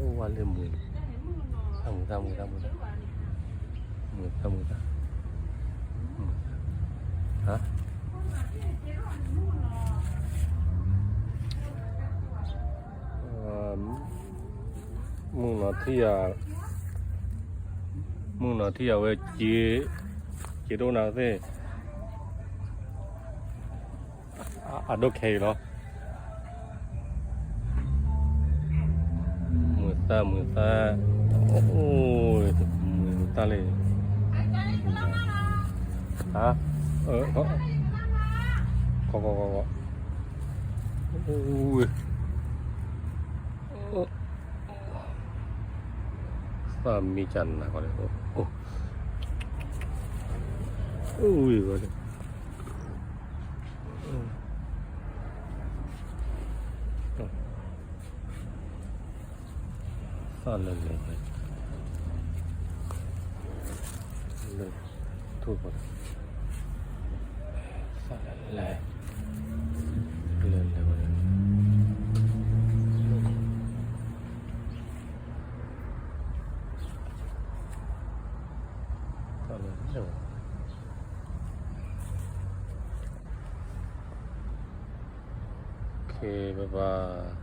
အိၣ်ဝဲလၢမုာ်, တၢ်မုာ်တၢ်မုာ်တၢ်မုာ်တၢ်, မုာ်တၢ်မုာ်တၢ်, မုာ်တၢ်, ဟါ, မုၢ်နီၤထံၣ်ယၤ, မုၢ်နီၤထံၣ်ယၤဝဲ, စ့ဒိၣ်နၤသ့ၣ် အဒိၣ်ခဲအံၤလီၤ. မုာ်သၣ်မုာ်သၣ်, အိၣ်, မုာ်သၣ်လံ, ဟါ, ကီကီကီကီ, အိၣ်, သၣ်မံကနၤကီလံ, အိၣ်, အိၣ်, သၣ်လဲၤလဲၤ, လဲၤ, ထူၣ်ပ, သၣ်လဲၤလဲၤ, လဲၤလဲၤဝဲ, သၣ်လဲၤလဲၤဝဲ, ခဲဘၣ်ဘၣ်.